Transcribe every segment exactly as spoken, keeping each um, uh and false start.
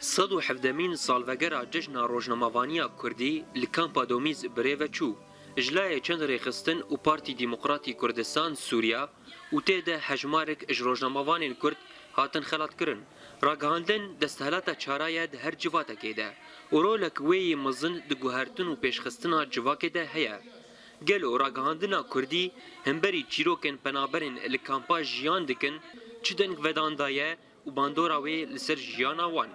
Sed û hevdemîn salvegera Cejna Rojnamevaniya Kurdî li Kampa Domîz bi rê ve çû. Ji layê çend rêxistin û Partî Demokratî Kurdistan Sûriya û tê de hejmarek ji rojnamevanên Kurd hatin xelatkirin. Ragihandin desthilateke çara ye di her civatekê de û rolek wê yî mezin di guhertin û pêşxistina civakê de heye. Gelo ragihandina Kurdî hemberî çîrokên penaberên li kampa jiyan dikin çi dengvedan daye û bandora wê li ser jiyana wan?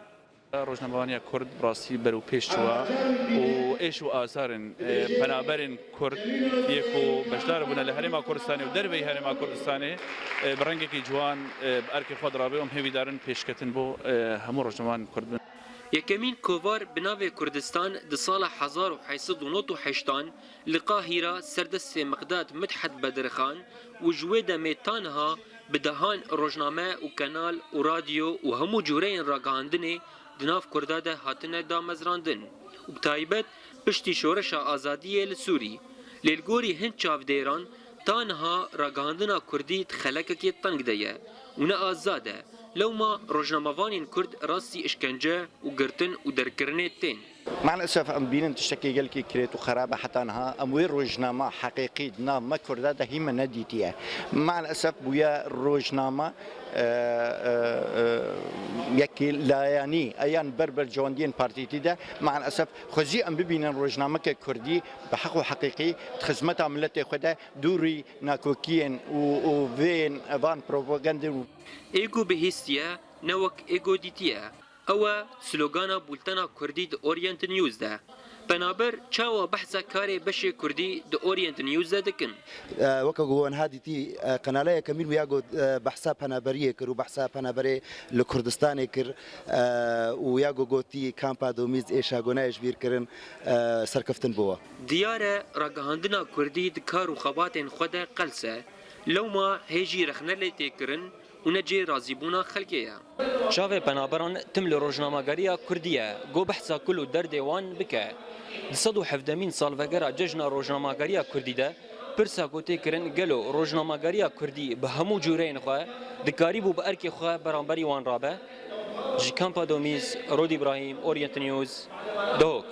Rojnamevaniya Kurd bi rastî ber û pêş çûwa û êş û azarên, e, penaberên Kurd yê ku beşdar bûne li Herêma Kurdistanê û derveyî Herêma Kurdistanê, e, bi rengekî ciwan, e, bi erkê xwe dirabe û em hêvîdarin pêşketin bo, e, hemû rojnamevanên Kurd bin. Yekemîn kovar bi navê Kurdistan di sala hezar û heşt sed û nod û heştan li Qahîra ser destê Miqdad Midhet Bedirxan û ji wê demê ta niha bi dehan rojname û kenal û radyo û hemû cûreyên ragihandinê di nav Kurda de hatine damezrandin û bi taybet piştî Şoreşa Azadiyê li Sûrî. Lê li gorî hin çavdêran ta niha ragihandina Kurdî di xelekekê teng de ye û ne azad e. Lewma rojnamevanên Kurd rastî îşkence û girtin û derkirinê tên. Maalesef em dibînin tiştekî gelkî kirêt û xerab e heta niha. Em wê rojnama heqîqî di nav me Kurda de hî me nedîtiye. Maalesef bûye rojnama, e, e, e, yekî layanî, e, yan ber berjewendiyên partîtî de. Maalesef xwezî em bibînin rojnameke Kurdî bi heq û heqîqî di xizmeta miletê xwe de dûrî nakokiyên û, û vên van propagandên û Ê ku bihîstiye, ne wek ê ku dîtiye. Ew e slogana bultena Kurdî di Orient News de. Penaber çawa behsa karê beşê Kurdî di Orient News de dikin? E, weke ku niha dîtî, e, qenala yekemîn wî ya ku, e, behsa penaberiyê kir û behsa penaberê li Kurdistanê kir, e, û ya ku gotî kampa Domîz êşa ku nayê ji bîr kirin, e, serkeftin bo we. Diyar e, ragihandina Kurdî di kar û xebatên xwe de qels e. Lewma hê jî rexne lê tê kirin û ne cihê razîbûna xelkê ye. Çavê penaberan tim li rojnamegeriya Kurdî ye, ku behsa kul û derdê wan bike. Di sed û hevdemîn salvegera Cejna Rojnamegeriya Kurdî de pirsa ku tê kirin, gelo rojnamegeriya Kurdî bi hemû cûreyên xwe dikarîbû bi erkê xwe beramberî wan rabe? Ji Kampa Domîz, Rod Îbrahîm, Orient News, Duhok.